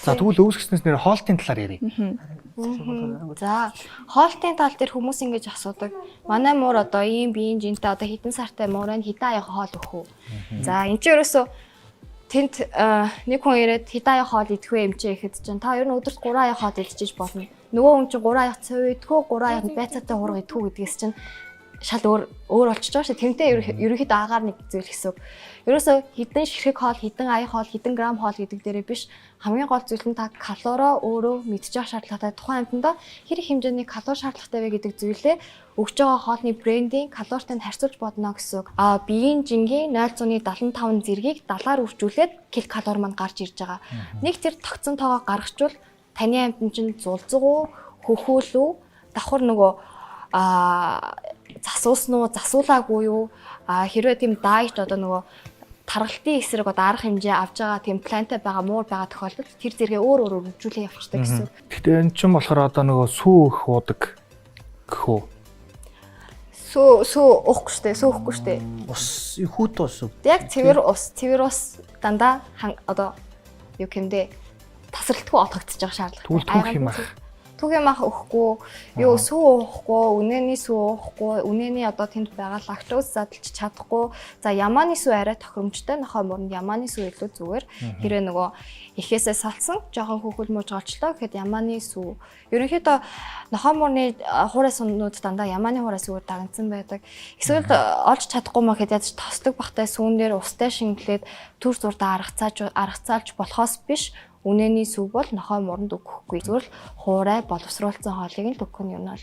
За, тэгвэл өвсгснээс нэр хоолтын талаар ярив. За, хоолтын тал дээр хүмүүс ингэж асуудаг. Манай муур одоо ийм биеийн жинтэй, одоо хэдэн сартай муурыг хэдэн аяга хоол өгөх үү? За, энэ чинь ерөөсөө тэнд нэг хүн ирээд хэдэн аяга хоол идэх вэ эмчээ гэхэд чинь та ер нь өдөрт 3 аяга хоол идчихэж болно. Нөгөө хүн чинь 3 аяга цов идэх үү, 3 аяга байцаатай хураг идэх үү гэдгээс чинь шал өөр өөр болчихж байгаа шүү. Тэмтэй ерөнхийдөө агаар нэг зүйл гэсэн үг. Ерөөсөө хэдэн ширхэг хоол, хэдэн аяг хоол, хэдэн грамм хоол гэдэг дээрээ биш. Хамгийн гол зүйл нь та калорио өөрөө мэдчих шаардлагатай. Тухайн амьтандаа хэр их хэмжээний калори шаардлагатай вэ гэдэг зүйлээ өгж байгаа хоолны брендийн калоритой нь харьцуулж бодно гэсэн үг. А биеийн жингийн 0.75 зэргийг 70-аар үржүүлээд килокалори маань гарч ирж байгаа. Нэг тэр тогтсон тоогоо гаргачвал таны амьтан чинь зулзаг уу, хөхөөл үү, давхар нөгөө засуулсан уу, засуулаагүй юу? А хэрвээ тийм diet, одоо нөгөө таргалтын эсрэг одоо арга хэмжээ авж байгаа тийм плантай байгаа муур байгаа тохиолдолд тэр зэрэгээ өөр өөр өргөжүүлээ явчихдаг гэсэн. Гэхдээ энэ чинь болохоор одоо нөгөө сүү их уудаг гэх үү? Сүү уухгүй штэ, сүү уухгүй штэ. Ус хүүт ус. Яг цэвэр ус, цэвэр ус дандаа одоо юу гэмдэ тасралтгүй олгогдож байгаа шаардлага. Тэгвэл түүх юм ах. Түүхийн мах өгөхгүй, юу сүү уухгүй, үнэний сүү уухгүй, үнэний одоо тэнд байгаа лактоз задлж чадахгүй. За, ямааны сүү арай тохиромжтой, нохой мөрөнд ямааны сүү илүү зүгээр. Хэрвээ нөгөө эхээсээ салсан, жоохон хүүхэл мууж голчлоо гэхэд ямааны сүү. Ерөнхийдөө нохой мөрний хуурай суннууд дандаа ямааны хуурай сүүгээр дагнсан байдаг. Эсвэл олж чадахгүй маа гэхэд ядаж тослог бахтай сүүнээр устай шингэлээд түр зуурдаа аргацаалж болохоос биш, үнэний сүг бол нохой мөрөнд өгөхгүй. Зүгээр л хуурай боловсруулсан хоолыг нь л өгөх нь юм бол.